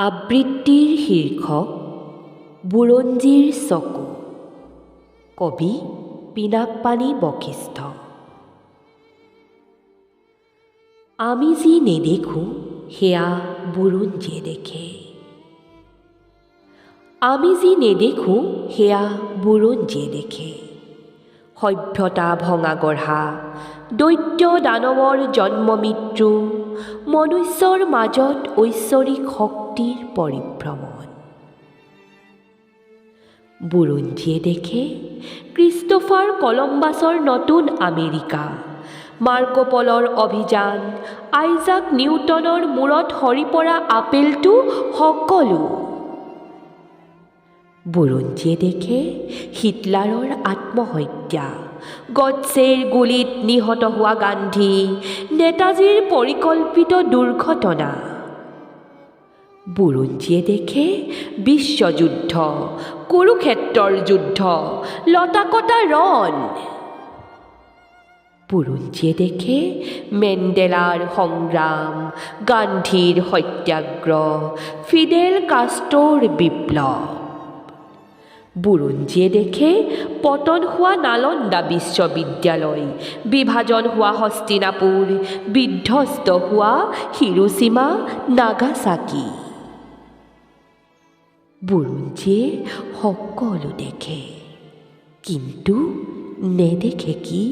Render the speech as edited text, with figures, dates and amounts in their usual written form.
আবৃত্তিৰ শীৰ্ষক বুৰঞ্জীৰ চকু, কবি পিনাকপাণি বশিষ্ঠ। আমি যি নেদেখোঁ সেয়া বুৰঞ্জীয়ে দেখে। আমি যি নেদেখোঁ সেয়া বুৰঞ্জীয়ে দেখে। সভ্যতা ভঙা গঢ়া, দৈত্য দানৱৰ জন্ম মৃত্যু, মনুষ্যৰ মাজত ঐশ্বৰিক শক্তিৰ পৰিভ্ৰমণ। বুৰঞ্জীয়ে দেখে ক্ৰিষ্টফাৰ কলম্বাছৰ নতুন আমেৰিকা, মাৰ্ক'পলৰ অভিযান, আইজাক নিউটনৰ মূৰত সৰি পৰা আপেলটো, সকলো। বুৰঞ্জীয়ে দেখে হিটলাৰৰ আত্মহত্যা, গডছেৰ গুলীত নিহত হোৱা গান্ধী, নেতাজীৰ পৰিকল্পিত দুৰ্ঘটনা। বুৰঞ্জীয়ে দেখে বিশ্বযুদ্ধ, কুৰুক্ষেত্ৰৰ যুদ্ধ, লতাকটা ৰণ। বুৰঞ্জীয়ে দেখে মেণ্ডেলাৰ সংগ্ৰাম, গান্ধীৰ সত্যাগ্ৰহ, ফিডেল কাষ্ট্ৰোৰ বিপ্লৱ। বুৰঞ্জীয়ে দেখে পতন হোৱা নালন্দা বিশ্ববিদ্যালয়, বিভাজন হোৱা হস্তিনাপুৰ, বিধ্বস্ত হোৱা হিৰোচিমা, নাগাচাকি। বুৰঞ্জীয়ে সকলো দেখে, কিন্তু নেদেখে কি?